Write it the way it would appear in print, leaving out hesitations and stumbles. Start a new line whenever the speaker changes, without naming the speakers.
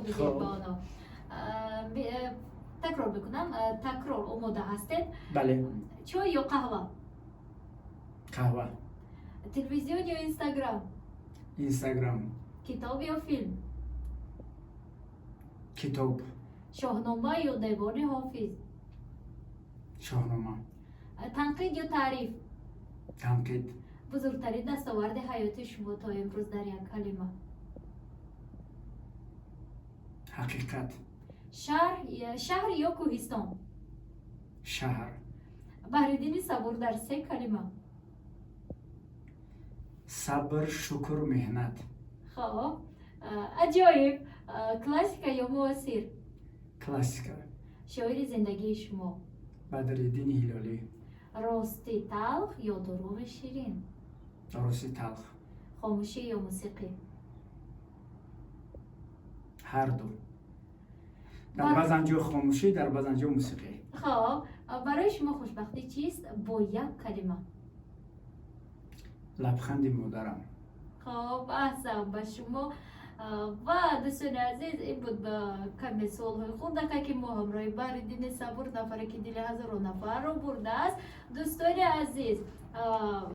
бидиҳед
Хоб.
ба онҳо. Такрор мекунам, такрор, омода ҳастед?
Бале.
Чой ё қаҳва?
Қаҳва.
Телевизион ё Инстаграм?
Инстаграм.
Китоб ё филм?
Китоб.
Шоҳнома ё Девони Ҳофиз?
Шоҳнома.
Танқид ё таъриф?
Танқид.
Бузургтарин дастоварди ҳаёти шумо то имрӯз дар як калима?
Ҳақиқат.
Шаҳр ё кӯҳистон?
Шаҳр.
Баҳриддини Сабур дар се калима?
Сабр, шукр, меҳнат.
Хоб, аҷоиб. Классика ё муосир?
Классика.
Шоири зиндагии шумо?
Бадриддини Ҳилолӣ.
Рости талх ё дурӯғи ширин?
Рости талх.
Хомӯшӣ ё мусиқӣ?
Ҳарду. Дар баъзан ҷо хомӯшӣ, дар баъзан ҷо мусиқӣ.
Хоб, барои шумо хушбахтӣ чист бо як калима?
Лабханди модарам.
Хоб, аҳсан ба шумо. Ва дӯстони азиз, ин буд ба каме суолҳои хурдака, ки мо ҳамроҳи Баҳриддини Сабур, нафаре ки дили ҳазорон нафарро бурдааст, дӯстони азиз.